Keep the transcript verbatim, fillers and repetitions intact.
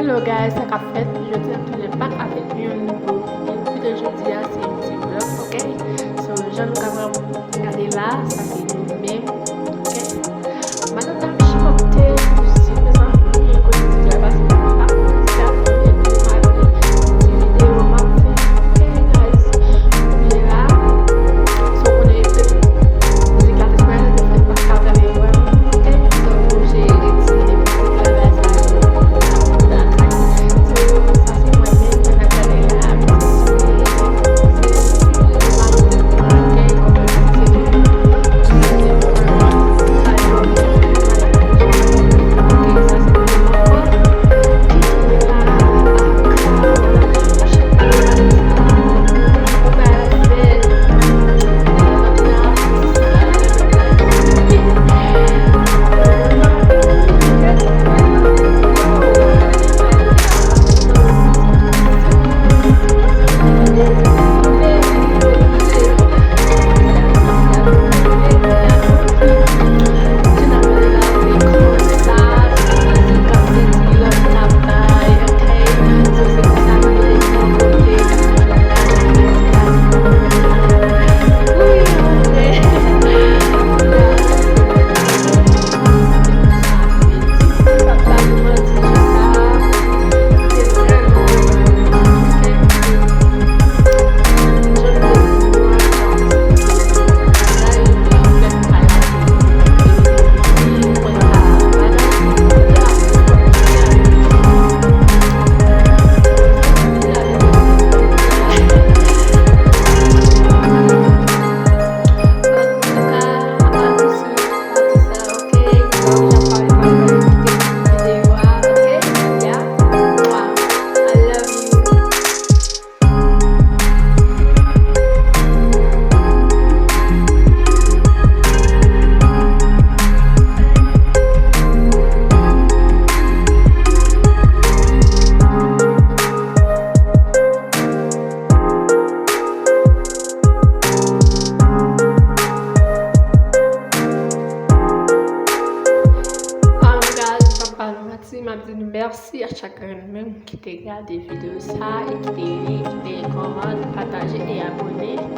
Hello guys, sa k ap fèt? Jodi a m tounen back avèk yon nouvo video. Jodi a se yon ti vlog, ok? So, jan nou kapab gade la, sa se nou menm, ok? Madanm nan ap chante mizik, mezanmi, kote mizik la pase, m pa konn sa, epi m pa gen ti videyo m ap fè, ok guys? Kounye la, so, konnen mizik la te sou, m pa ka gade vrèman, ok? So, m oblije retire mizik la, la, sa, Anmwey guys, m p ap ba nou manti, m ap di nou mèsi a chak grenn moun ki te gade videyo sa e ki te li, ki te kòmante, pataje e abòne.